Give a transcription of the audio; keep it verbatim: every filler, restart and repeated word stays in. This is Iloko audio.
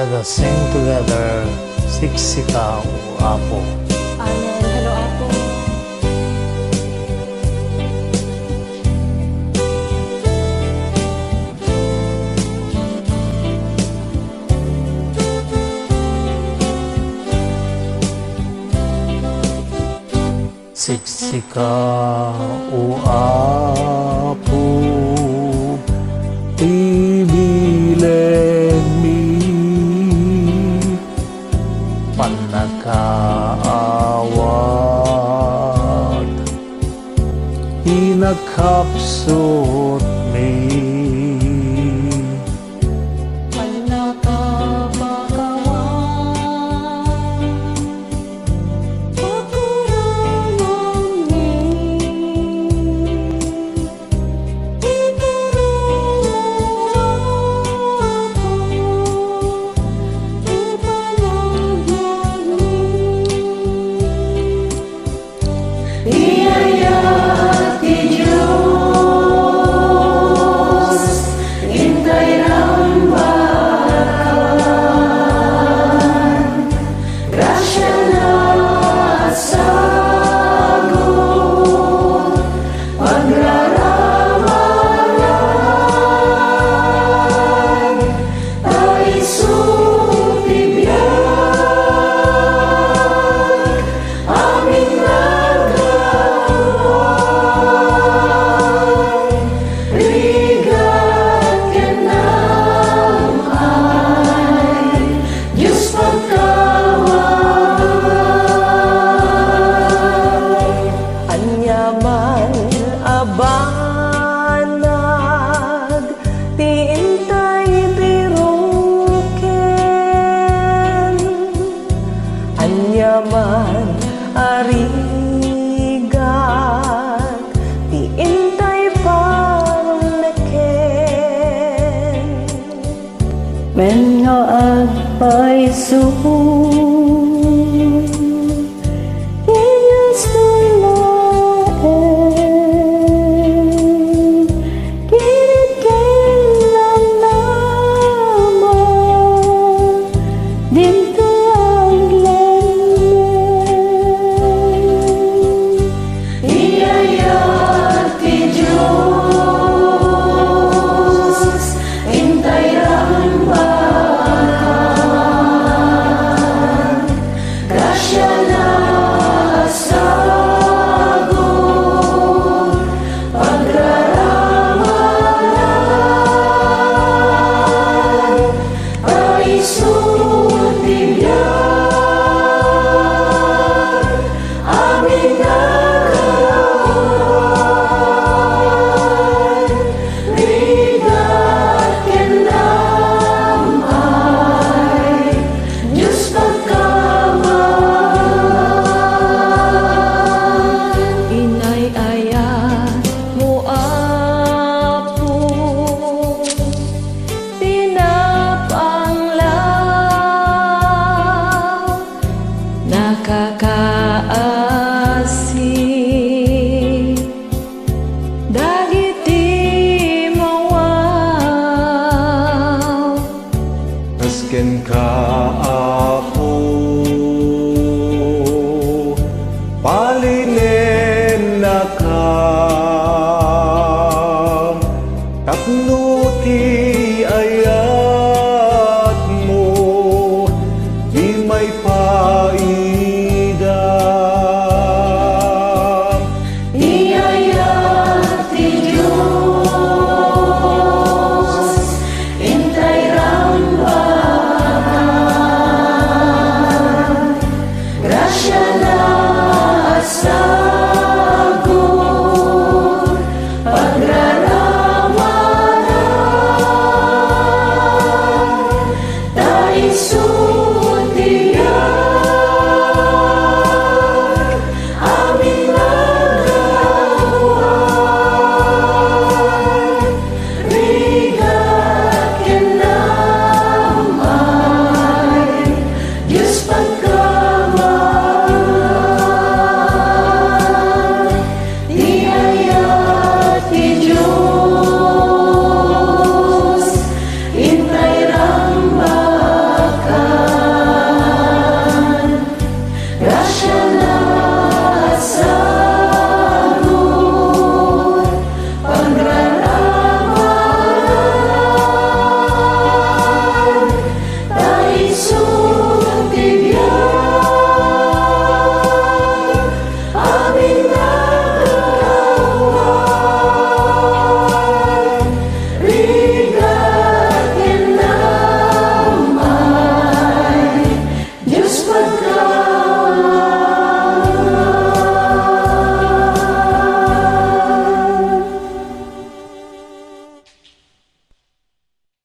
Let us sing together, Siksika, O Apo. Amen. Hello, Apo. Siksika, O Apo, ti bilenmi, pannakaawat ti nakapsutmi. Pannakapakawan, pakuranganmi. Ituronmo ako, ipalaglagmi. Ti ayat ti Dios, intay rambakan, grasiana a sagut, pagraramanan, ta isu ti biag. Amin naggapuan, rigat ken naam-ay, Dios pagkaawat. Aniaman a banag ti intay biroken, aniaman a rigat ti intay parmeken. Wen nga agpayso